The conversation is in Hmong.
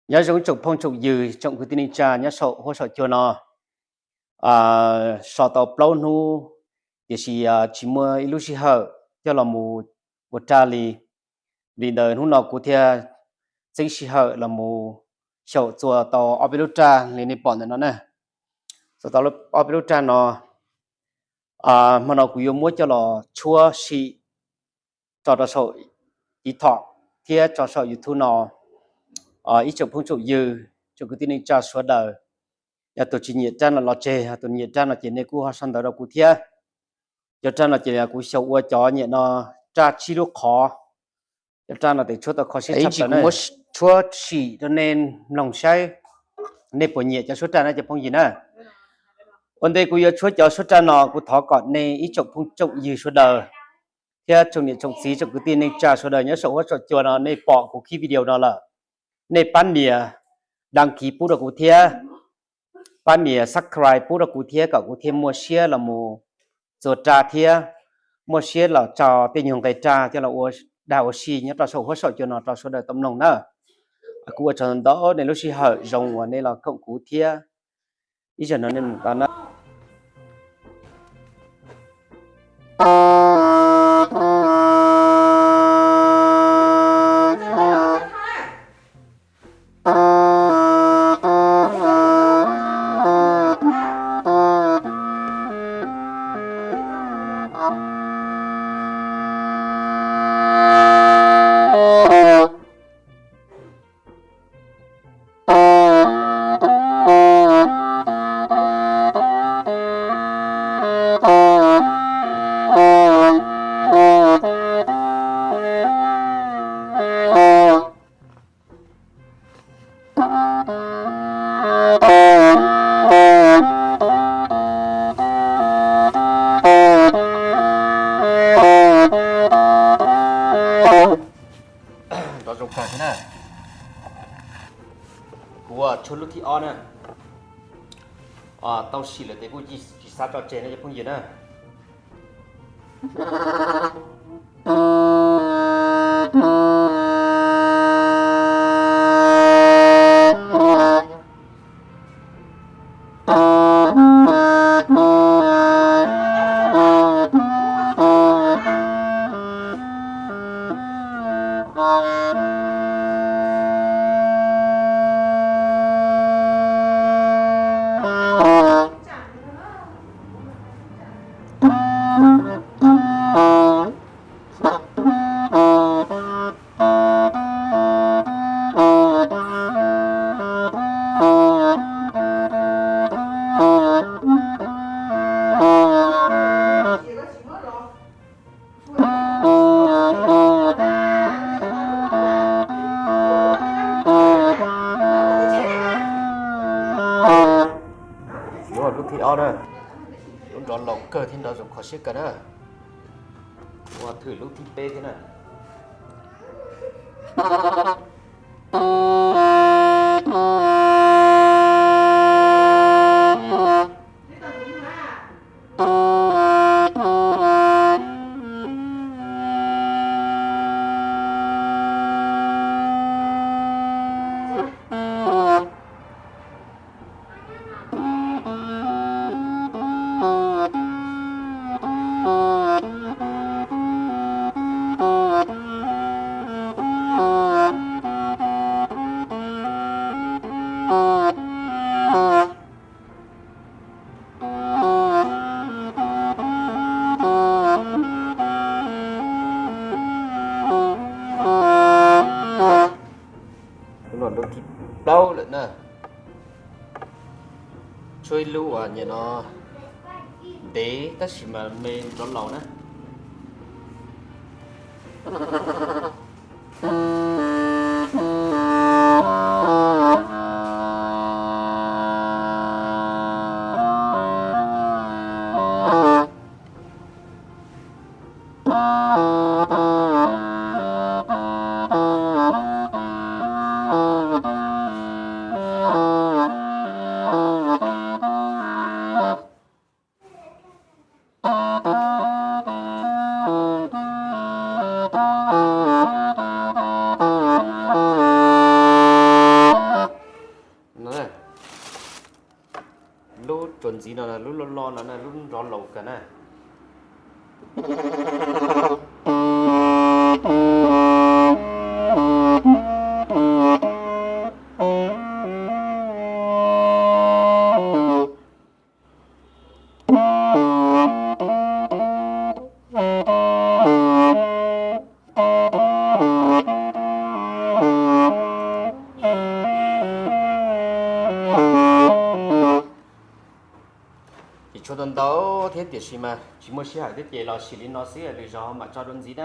Nyob zoo tsoom phooj tsoom ywg, tsoom kwv tij neej tsa nyob saum huab saum cua no. So tau plaub hnub, tiam sis tsis muaj ib lub sij hawm coj los mus ua raj li. Vim ntawd hnub no kuv thiaj txeeb sij hawm los mus xyaum txua tau ob peb lub raj li nej pom ntawm no na. Txua tau ob peb lub raj no, hmo no kuv yuav muab coj los tshuab sim tso rau saum TikTok thiab tso saum YouTube no. Ib tsoom phooj tsoom ywg, tsoom kwv tij neej tsa sawv daws, yog tus tsis nyiam raj no los tseg, yog tus nyiam raj no ces nej kuj ho sau ntawv rau kuv thiab. Cov raj no ces kuv xyaum ua cov nyiam no raj tsib lub qhov. Cov raj no tes tshuab tau kho siab tshaj plaws na. Kuv muab tshuab sim rau nej mloog saib nej puas nyiam cov suab raj no cov phooj ywg na. Ua ntej kuv yuav tshuab cov suab raj no kuv thov kom nej ib tsoom phooj tsoom ywg sawv daws thiab tsoom niam tsoom txiv tsoom kwv tij neej tsa sawv daws nyob saum huab saum cua no nej pom kuv clip video no lawm, nej pab nias đăng ký pub rau kuv thiab, pab nias subscribe pub rau kuv thiab kom kuv thiaj muaj siab los mus txua raj thiab muaj siab los tso tej nyuag nqe raj coj los ua dag ua si nyob rau saum huab saum cua no rau sawv daws tau mloog na. Kuv ua tsaug ntau nej lub sij hawm zoo uas nej los koom kuv thiab. Ib zaug no nej mus tau na. Nrov zoo kawg thiab na. Kuv tshuab lub thib ob na. Tau sim lawm tes kuj tsis xav tso tseg no cov phooj ywg na. Lub thib ob na, lub nrov laus kawg thiab nrov zoo kho siab kawg na. Ua thwm lub thib peb thiab na. Lub no lub thib plaub lawm na. Tshuab ib lub uas nim no ntev tab sis mas me nrov laus na. Ntxiv no lub loj loj no lub nrov laus kawg na. Ces tshuav tau ntau thiab tiam sis mas tsis muaj sij hawm thiab ces los sim li no xwb, lwm zaus mam tso dua ntxiv na.